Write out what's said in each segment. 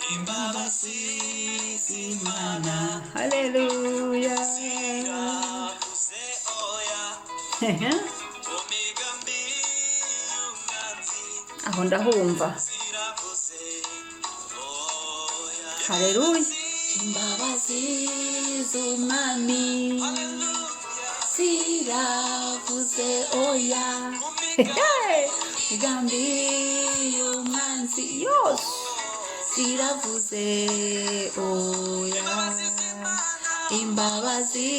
Imbabazi z'Imana. Haleluya. Ziravuze oya ku migambi y'umwanzi. Aho ndahumva. Ziravuze oya. Haleluya. Imbabazi z'Umwami ziravuze oya migambi y'umwanzi yose. Ziravuze oya. Imbabazi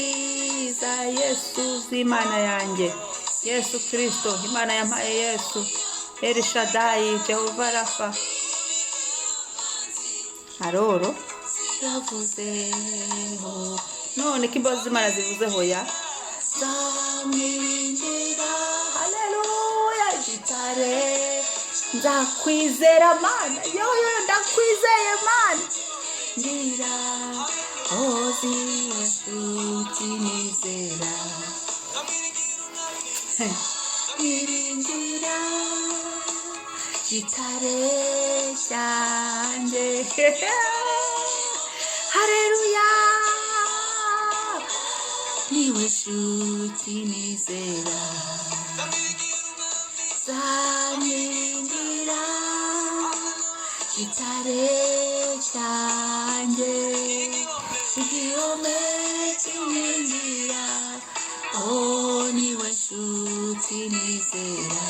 za Yesu, z'Imana yanjye, Yesu Kirisito. Imana yampaye Yesu, Elishadayi, Jehova Rafa, aroro. Ziravuze oya. None ko imbabazi z'Imana zivuze hoya. Nzamwiringira. Haleluya. Gitare. Nzakwizera Mana, yoyo, ndakwizeye Mana. Ngira ozi nshuti nizera, nyiringira, gitare cyanjye. Haleluya. Niwe nshuti nizera, zamwiringira, gitare cyanjye, igihome kinkingira. Oh, niwe nshuti nizera.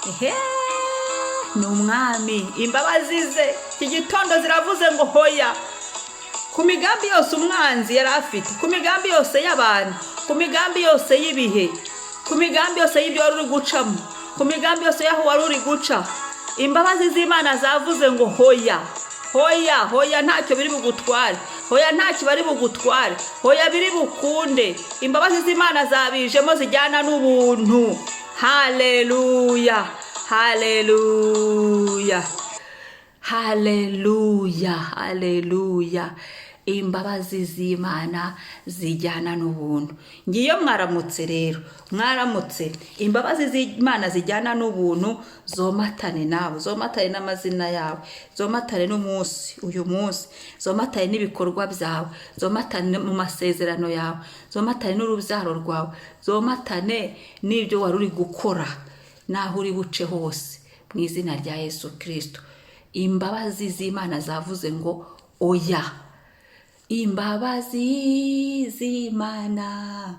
Ehe, ni Umwami. Imbabazi ze iki gitondo ziravuze ngo hoya ku migambi yose umwanzi yari afite, ku migambi yose y'abantu, ku migambi yose y'ibihe, ku migambi yose y'ibyo wari uri gucamo, ku migambi yose y'aho wari uri guca. Imbabazi z'Imana zavuze ngo hoya, hoya, hoya, ntacyo biri bugutware. Hoya, ntacyo bari bugutware. Hoya, biri bukunde. Imbabazi z'Imana zabijemo zijyana n'ubuntu. Haleluya, haleluya, haleluya, haleluya. Imbabazi z'Imana zijyana n'ubuntu. Ngiyo mwaramutse rero, mwaramutse. Imbabazi z'Imana zijyana n'ubuntu zomatane nawe, zomatane n'amazina yawe, zomatane n'umunsi uyu munsi, zomatane n'ibikorwa byawe, zomatane mu masezerano yawe, zomatane n'urubyaro rwawe, zomatane n'ibyo wari uri gukora n'aho uri buce hose, mu izina rya Yesu Kirisito. Imbabazi z'Imana zavuze ngo oya. Imbabazi z'Imana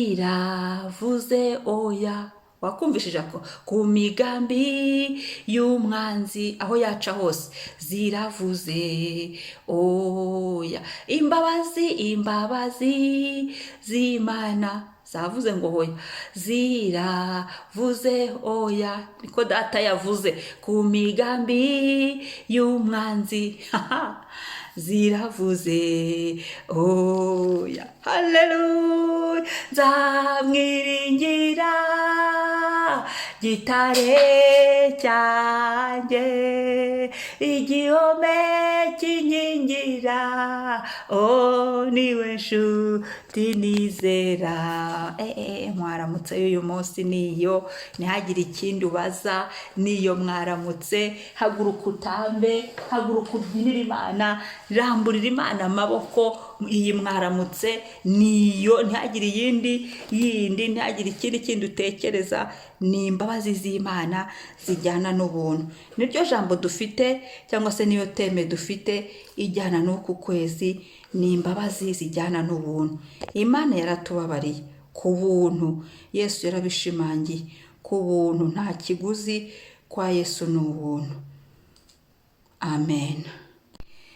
ziravuze oya. Wakumvishije ako ku migambi y'umwanzi, aho yaca hose, ziravuze oya. Imbabazi, imbabazi z'Imana zavuze ngo hoya, ziravuze oya. Niko Data yavuze ku migambi y'umwanzi, ziravuze oya. Haleluya. Nzamwiringira, gitare cyanjye, igihome kinkingira. O, niwe nshuti nizera. Mwaramutse y'uyu munsi niyo, ntihagire ikindi ubaza, niyo mwaramutse. Haguruka utambe, haguruka ubyinire Imana, ramburira Imana amaboko. Iyi mwaramutse niyo, ntihagire iyindi yindi, ntihagire ikindi kindi utekereza. Ni imbabazi z'Imana zijyana n'ubuntu, niryo jambo dufite, cyangwa se niyo theme dufite ijyana n'uku kwezi, ni imbabazi zijyana n'ubuntu. Imana yaratubabariye ku buntu. Yesu yarabishimangiye, ku buntu, nta kiguzi. Kwa Yesu ni ubuntu. Amen.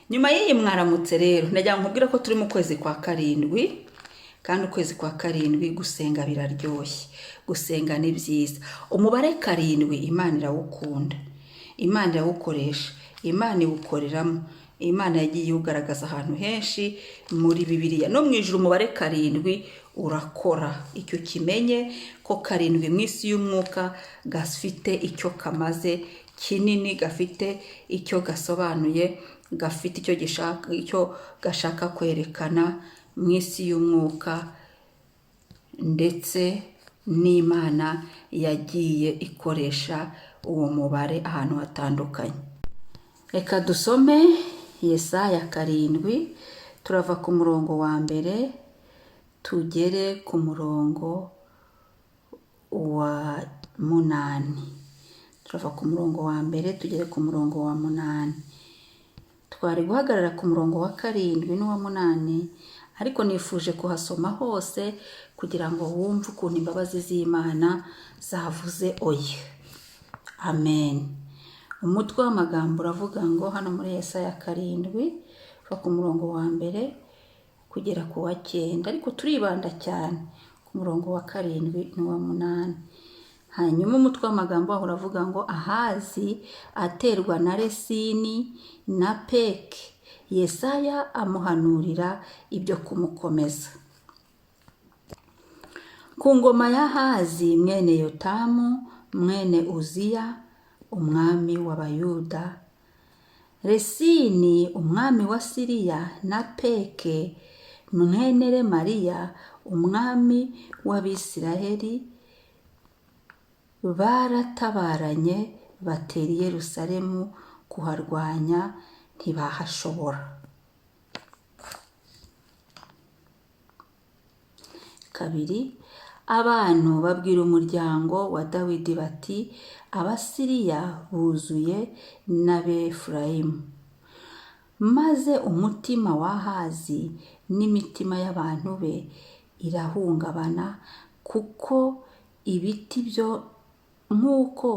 Nyuma y'iyi mwaramutse rero, ndagira ngo nkubwire ko turi mu kwezi kwa karindwi, kandi ukwezi kwa karindwi gusenga biraryoshye, gusenga ni byiza. Umubare 7 Imana irawukunda, Imana irawukoresha, Imana iwukoreramo. Imana yagiye iwugaragaza ahantu henshi muri Bibiliya no mu ijuru. Umubare 7 urakora. Icyo kimenye ko 7 mu isi y'umwuka gafite icyo kamaze kinini, gafite icyo gasobanuye, gafite icyo gishaka, icyo gashaka kwerekana mu isi y'umwuka. Ndetse n'Imana yagiye ikoresha uwo mubare ahantu hatandukanye. Reka dusome Yesaya 7, turava ku murongo wa 1 tugere ku murongo wa 8. Turava ku murongo wa 1 tugere ku murongo wa 8. Twari guhagarara ku murongo wa 7 n'uwa 8, ariko nifuje kuhasoma hose kugira ngo wumve ukuntu imbabazi z'Imana zavuze oya. Amen. Umutwe w'amagambo uravuga ngo hano muri Yesaya 7, uva ku murongo wa 1 kugera ku wa 9, ariko turibanda cyane ku murongo wa 7 n'uwa 8. Hanyuma umutwe w'amagambo waho uravuga ngo Ahazi aterwa na Resini na Peke, Yesaya amuhanurira ibyo kumukomeza. Ku ngoma ya Ahazi mwene Yotamu mwene Uziya umwami w'Abayuda, Resini umwami wa Siriya na Peke mwene Remaliya umwami w'Abisiraheli baratabaranye, batera i Yerusalemu kuharwanya, ntibahashobora. 2, abantu babwira umuryango wa Dawidi bati Abasiriya buzuye n'Abefurayimu. Maze umutima wa Ahazi n'imitima y'abantu be irahungabana, kuko ibiti byo nk'uko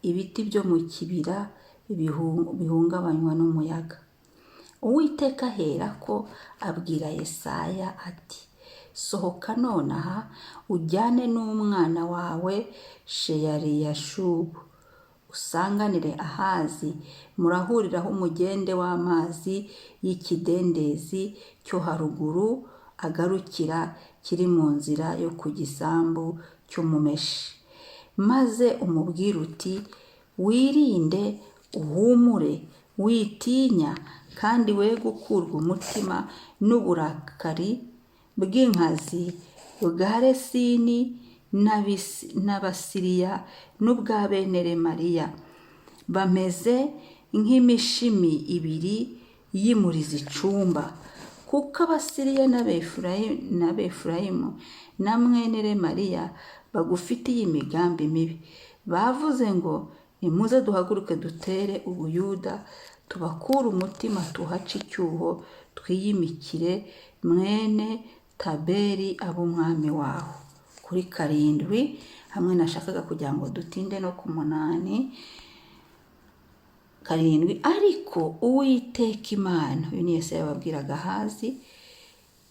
ibiti byo mu kibira bihungabanywa n'umuyaga. Uwiteka aherako abwira Yesaya ati sohoka nonaha ujyane n'umwana wawe Sheyariyashubu, usanganire Ahazi, murahuriraho umugende w'amazi y'ikidendezi cyo haruguru agarukira, kiri mu nzira yo ku gisambu cy'umumeshi. Maze umubwire uti wirinde, uhumure, witinya, kandi we gukurwa umutima n'uburakari bw'inkazi bwa Resini n'Abasiriya n'ubwa bene Remaliya, bameze nk'imishimi ibiri y'imurizo icumba. Kuko Abasiriya n'Abefurayimu na mwene Remaliya bagufitiye imigambi mibi, bavuze ngo nimuze duhaguruke dutere Ubuyuda, tubakure umutima, tuhace icyuho, twiyimikire mwene Taberi ab'umwami waho. Kuri 7 hamwe nashakaga kugira ngo dutinde no ku 8. 7, ariko Uwiteka Imana, uyu ni Yesaya yababwiraga Ahazi,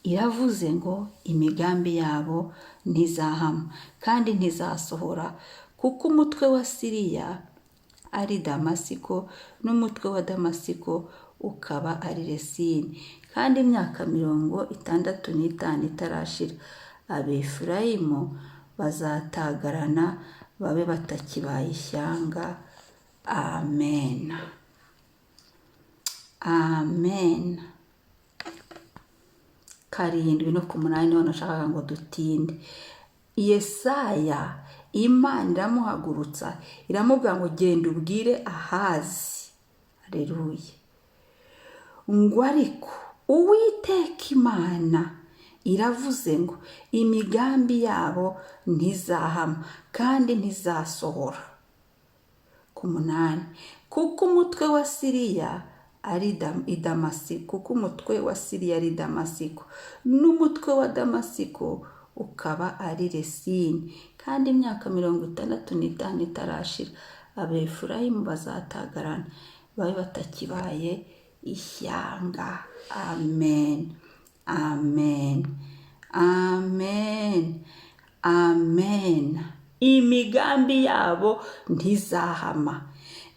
iravuze ngo imigambi yabo ntizahama kandi ntizasohora, kuko umutwe wa Siriya ari Damasiko n'umutwe wa Damasiko ukaba ari Resini, kandi imyaka 65 itarashira Abefurayimu bazatagarana babe batakibaye ishyanga. Amen. Amen. 7 no ku 8 niho nashakaga ngo dutinde. Yesaya Imana iramuhagurutsa, iramubwira ngo genda ubwire Ahazi. Haleluya. Ngo ariko Uwiteka Imana iravuze ngo imigambi yabo ntizahama kandi ntizasohora. Ku 8, kuko umutwe wa Siriya ari Damasiko, kuko umutwe wa Siriya ari Damasiko n'umutwe wa Damasiko ukaba ari Resini, kandi imyaka 65 itarashira Abefurayimu bazatagarana babe batakibaye ishyanga. Amen. Amen. Amen. Amen. Imigambi yabo ntizahama.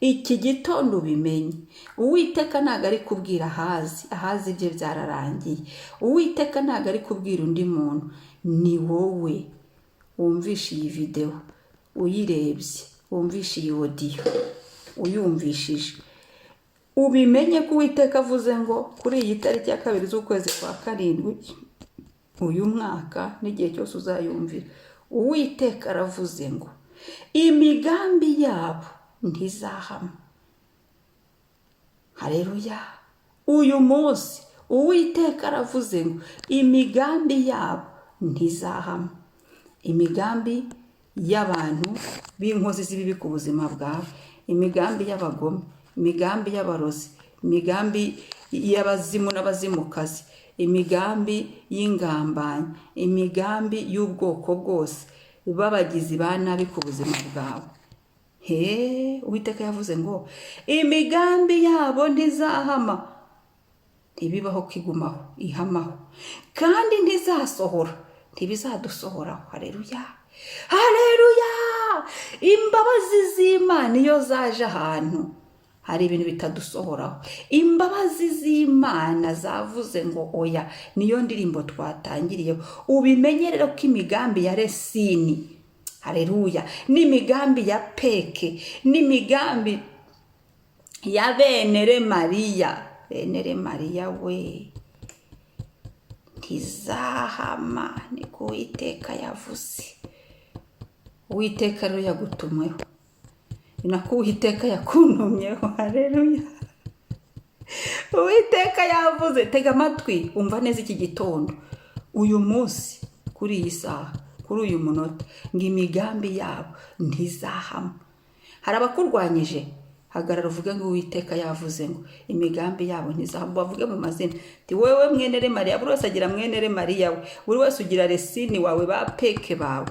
Iki gitondo ubimenye, Uwiteka ntabwo ari kubwira Ahazi, Ahazi ibye byararangiye. Uwiteka ntabwo ari kubwira undi muntu, ni wowe wumvishe iyi videwo, uyirebye, wumvishe iyi odiyo, uyumvishije, ubimenye ko Uwiteka avuze ngo kuri iyi tariki ya 2 z'ukwezi kwa 7 Uyu mwaka n'igihe cyose uzayumvira, Uwiteka aravuze ngo imigambi yabo ntizahama. Hareruya! Uyu munsi Uwiteka aravuze ngo imigambi yabo ntizahama. Imigambi y'abantu b'inkozi z'ibibi ku buzima bwawe, imigambi y'abagome, imigambi y'abarozi, imigambi y'abazimu n'abazimukazi, imigambi y'ingambanyi, imigambi y'ubwoko bwose b'abagizi ba nabi ku buzima bwawe. He, Uwiteka yavuze ngo imigambi yabo ntizahama. Ntibibaho ko igumaho, ihamaho, kandi ntizasohora, ntibizadusohoraho. Hareruya, hareruya! Imbabazi z'Imana iyo zaje ahantu hari ibintu bitadusohoraho. Imbabazi z'Imana zavuze ngo oya. Niyo ndirimbo twatangiriyeho. Ubimenye rero ko imigambi ya Resini, hareruya, n'imigambi ya Peke, n'imigambi ya benere Mariya, benere Mariya we, ntizahama. Niko Uwiteka yavuze. Uwiteka rero yagutumweho, ni nako Uwiteka yakuntumyeho. Hareruya! Uwiteka yavuze. Tega amatwi, umva neza iki gitondo, uyu munsi, kuri iyi saha, kuri uyu munota, ngo imigambi yabo ntizahama. Hari abakurwanyije, hagarara uvuge ngo Uwiteka yavuze ngo imigambi yabo ntizahama. Bavuge mu mazina ti wowe mwenere Mariya. Buri wese agira mwenere Mariya we, buri wese ugira Resini wawe, ba Peke bawe.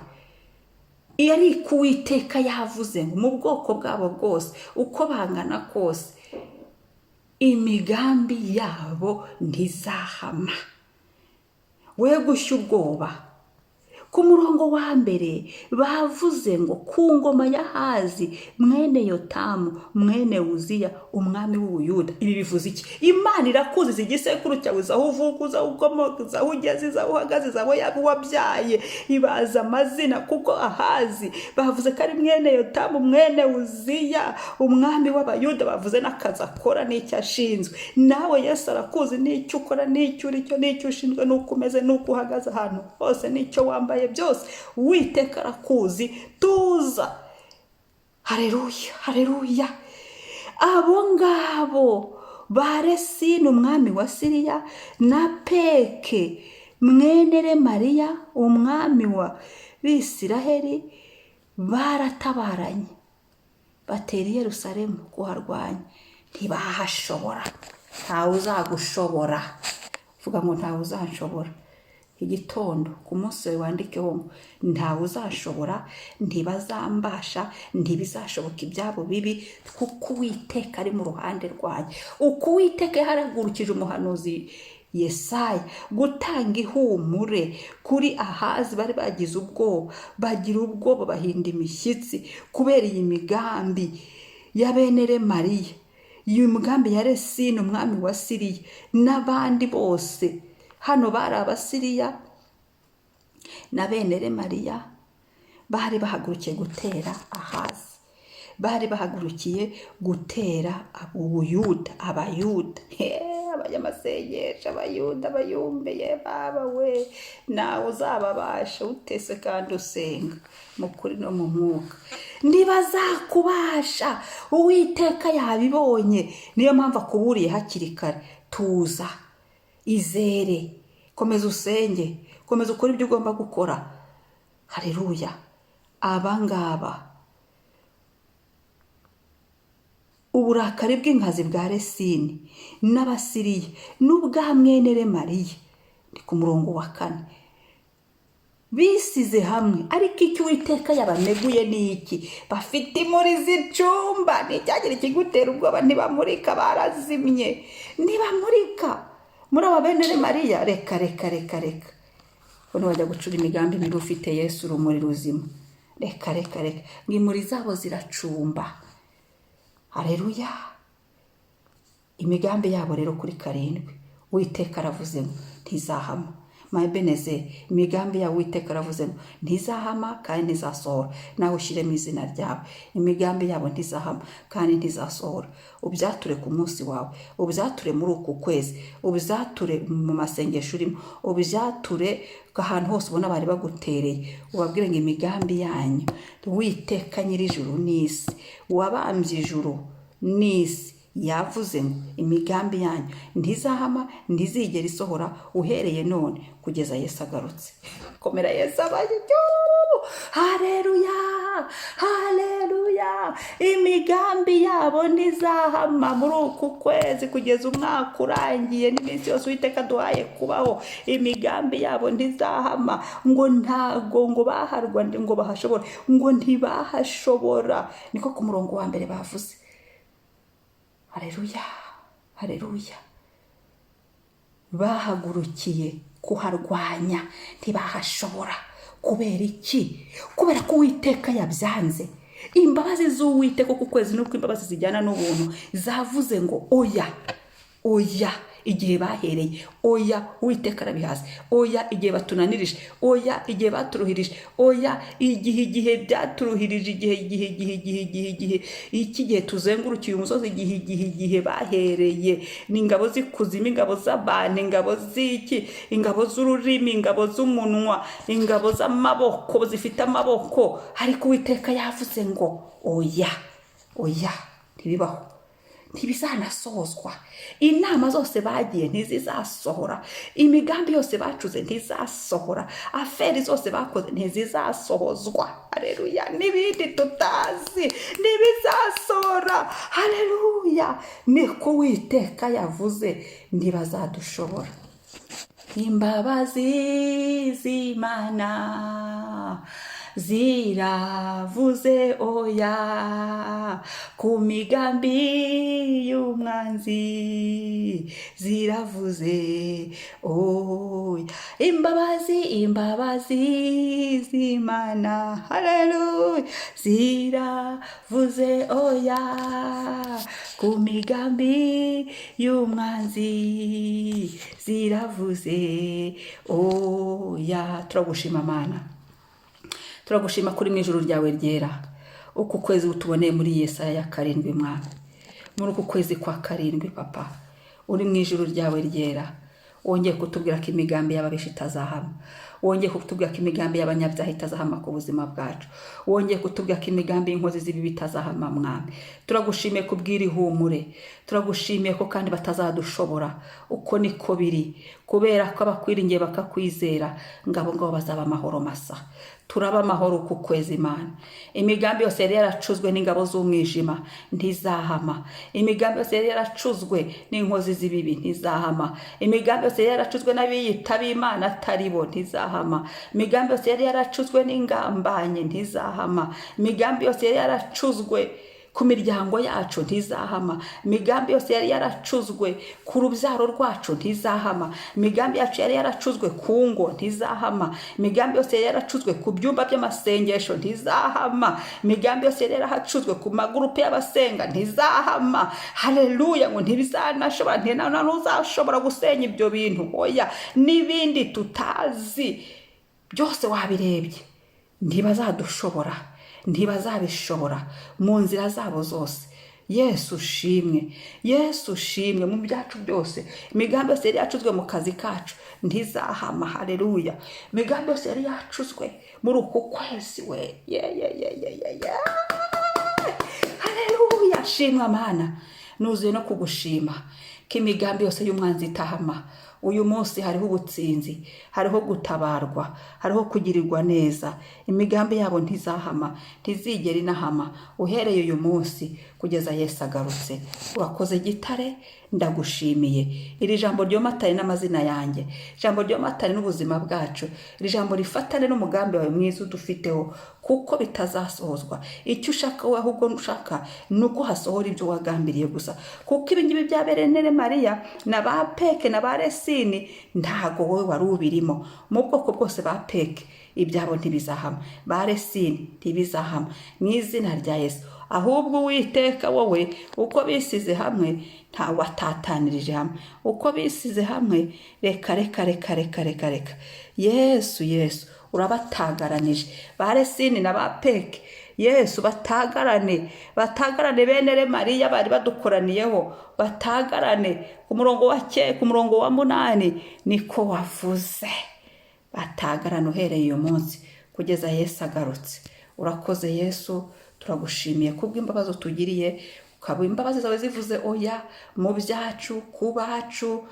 Iyo ariko Uwiteka yavuze ngo mu bwoko bwabo bwose, uko bangana kose, imigambi yabo ntizahama. We gushya ubwoba. Ku murongo wa mbere bavuze ngo ku ngoma ya Ahazi mwene Yotamu mwene Wuziya, umwami w'Ubuyuda. Ibi bivuze iki? Imana irakuziza igisekuru cyawe, izi aho uvuka, izi aho ukomoka, izi aho ugeze, izi aho uhagaze, izi aho wabyaye, ibaza amazina. Kuko Ahazi bavuze ko ari mwene Yotamu mwene Wuziya, umwami w'Abayuda. Bavuze n'akazi akora n'icyo ashinzwe. Nawe Yesu arakuzi, n'icyo ukora, n'icyo uri cyo, n'icyo ushinzwe, n'uko umeze, n'uko uhagaze ahantu hose, n'icyo wambaye byose. Uwiteka arakuzi. Tuza. Hareruya, hareruya! Abo ngabo ba Resini umwami wa Siriya na Peke mwene Remariya umwami wa Bisiraheli baratabaranye, batera i Yerusalemu kuharwanya, ntibahashobora. Ntawe uzagushobora. Vuga ngo ntawe uzanshobora. Igitondo ku munsi wawe wandikeho ngo ntawe uzashobora, ntibazambasha, ntibizashoboka ibyabo bibi, kuko Uwiteka ari mu ruhande rwanjye. Uko Uwiteka yarahagurukije umuhanuzi Yesaya gutanga ihumure kuri Ahazi, bari bagize ubwoba, bagira ubwoba, bahinda imishyitsi kubera iyi migambi ya bene Remariya, iyi migambi ya Resini umwami wa Siriya n'abandi bose. Hano bari Abasiriya na bene Remariya bari bahagurukiye gutera Ahazi, bari bahagurukiye gutera Ubuyuda, Abayuda. Abanyamasengesho, Abayuda, abayumbe, baba we, nawe uzababasha utese kandi usenga mu kuri no mu mwuka? Ntibazakubasha. Uwiteka yabibonye, niyo mpamvu akuburiye hakiri kare. Tuza, izere, komeza usenge, komeza ukore ibyo ugomba gukora. Hareruya! Abangaba, uburakari bw'inkazi bwa Resini n'Abasiriya n'ubwa mwene Remariya, ni ku murongo wa kane, bisize hamwe. Ariko icyo Uwiteka yabaneguye ni iki? Bafite imuri z'icumba. Nticyagira ikigutera ubwoba. Ntibamurika, barazimye, ntibamurika muri aba bene Remariya. Reka, reka, reka, reka! Ko wajya gucura imigambi mibi ufite Yesu urumuri ruzima? Reka, reka, reka! Ngo imuri zabo ziracumba. Hareruya! Imigambi yabo rero, kuri karindwi, Uwiteka aravuze ngo ntizahama. My Beneze, imigambi yawe Uwiteka aravuze ngo ntizahama kandi ntizasohora. Nawe ushyiremo izina ryawe. Imigambi yabo ntizahama kandi ntizasohora. Ubyature ku munsi wawe, ubyature muri uku kwezi, ubyature mu masengesho urimo, ubyature ahantu hose ubona bari bagutereye, ubabwire ngo imigambi yanyu, Uwiteka nyir'ijuru n'isi, wabambye ijuru n'isi, yavuze ngo imigambi yanyu ntizahama, ntizigera isohora, uhereye none kugeza Yesu agarutse. Komera Yesu abaye. Hareruya, hareruya! Imigambi yabo ntizahama muri uku kwezi kugeza umwaka urangiye n'iminsi yose Uwiteka duhaye kubaho. Imigambi yabo ntizahama. Ngo ntago ngo baharwa ngo bahashobora, ngo ntibahashobora, niko ku murongo wa mbere bavuze. Hareruya, hareruya! Bahagurukiye kuharwanya, ntibahashobora. Kubera iki? Kubera ko Uwiteka yabyanze. Imbabazi z'Uwiteka ku kwezi nuko imbabazi zijyana n'ubuntu zavuze ngo oya, oya. Igihe bahereye, oya, Uwiteka arabihaza. Oya, igihe batunanirije, oya, igihe baturuhirije, oya, igihe byaturuhirije, igihe igihe igihe igihe igihe igihe iki gihe tuzengurukiye umusozi, igihe igihe igihe bahereye, ni ingabo z'ikuzimu, ingabo z'abantu, ingabo z'iki, ingabo z'ururimi, ingabo z'umunwa, ingabo z'amaboko zifite amaboko, ariko Uwiteka yavuze ngo oya, oya, ntibibaho, ntibizanasozwa. Inama zose bagiye ntizizasohora, imigambi yose bacuze ntizasohora, affaires zose bakoze ntizizasohozwa. Hareruya! N'ibindi tutazi ntibizasohora. Hareruya! Niko Uwiteka yavuze, ntibazadushobora. Imbabazi z'Imana ziravuze oya ku migambi y'umwanzi, ziravuze oya. Imbabazi, imbabazi z'Imana, haleluya, ziravuze oya ku migambi y'umwanzi, ziravuze oya. Turagushima Mana, turagushima kuri mu ijuru ryawe ryera. Uku kwezi utuboneye muri Yesaya ya 7, Mwami, muri uku kwezi kwa 7, Papa, uri mu ijuru ryawe ryera, wongeye kutubwira ko imigambi y'ababisha itazahama, wongeye kutubwira ko imigambi y'abanyabyaha itazahama ku buzima bwacu, wongeye kutubwira ko imigambi y'inkozi z'ibibi itazahama. Mwami, turagushimiye kubwira ihumure, turagushimiye ko kandi batazadushobora. Uko niko biri, kubera ko abakwiringiye bakakwizera, ngabo ngabo bazaba amahoro masa. Turaba amahoro ku kwezi. Imana, imigambi yose yari yaracuzwe n'ingabo z'umwijima ntizahama, imigambi yose yari yaracuzwe n'inkozi z'ibibi ntizahama, imigambi yose yari yaracuzwe n'abiyita b'Imana atari bo ntizahama, imigambi yose yari yaracuzwe n'ingambanyi ntizahama, imigambi yose yari yaracuzwe ku miryango yacu ntizahama, imigambi yose yari yaracuzwe ku rubyaro rwacu ntizahama, imigambi yacu yari yaracuzwe ku ngo ntizahama, imigambi yose yari yaracuzwe ku byumba by'amasengesho ntizahama, imigambi yose yari yaracuzwe ku magurupe y'abasenga ntizahama. Haleluya! Ngo ntibizanashobora, ntuzashobora gusenya ibyo bintu. Oya, n'ibindi tutazi byose wabirebye, ntibazadushobora, ntibazabishobora mu nzira zabo zose. Yesu ushimwe, Yesu ushimwe. Mu byacu byose, imigambi yose yari yacuzwe mu kazi kacu ntizahama. Haleluya! Imigambi yose yari yacuzwe muri uku kwezi we, ye ye ye ye ye ye! Haleluya! Shimwa Mana, nuzuye no kugushima ko imigambi yose y'umwanzi itahama. Uyu munsi hariho ubutsinzi, hariho gutabarwa, hariho kugirirwa neza. Imigambi yabo ntizahama, ntizigera inahama, uhereye uyu munsi kugeza Yesu agarutse. Urakoze Gitare, ndagushimiye. Iri jambo ryomatane n'amazina yanjye, ijambo ryomatane n'ubuzima bwacu, iri jambo rifatane n'umugambi wawe mwiza udufiteho, kuko bitazasohozwa icyo ushaka wowe, ahubwo ushaka ni uko hasohora ibyo wagambiriye gusa. Kuko ibi ngibi byabereye Nere Mariya na ba Peke na ba Resini. Resini ntago wowe wari ubirimo. Mu bwoko bwose ba Peke ibyabo ntibizahama, ba Resini ntibizahama mu izina rya Yesu. Ahubwo Uwiteka, wowe uko bisize hamwe ntawatatanirije hamwe, uko bisize hamwe, reka reka reka reka reka reka. Yesu, Yesu, urabatagaranije ba Resini na ba Peke. Yesu, batagarane, batagarane. Bene Remariya bari badukoraniyeho batagarane. Ku murongo wa ku murongo wa 8 niko wavuze, batagarane uhereye uyu munsi kugeza Yesu agarutse. Urakoze Yesu, turagushimiye kubw'imbabazi utugiriye, ukaba imbabazi zawe zivuze oya mu byacu, ku bacu,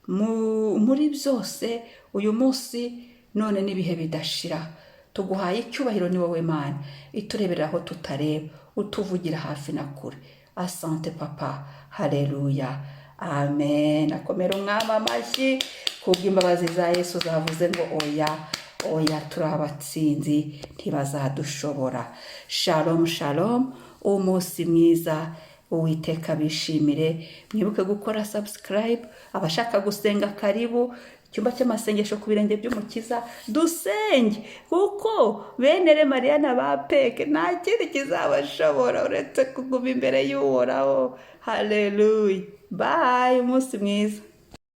muri byose, uyu munsi, none n'ibihe bidashira. Tuguhaye icyubahiro, ni wowe Mana itureberera aho tutareba, utuvugira hafi na kure. Asante Papa, haleluya, amen. Akomera Umwami amashyi kubw'imbabazi za Yesu zavuze ngo oya, oya, turi abatsinzi, ntibazadushobora. Shalom, shalom, umunsi mwiza, Uwiteka bishimire. Mwibuke gukora subscribe. Abashaka gusenga, karibu, icyumba cy'amasengesho ku birenge by'Umukiza, dusenge kuko bene Mariya na ba Peke nta kindi kizabashobora uretse kuguma imbere y'Uhoraho. Haleluya, bye, umunsi mwiza.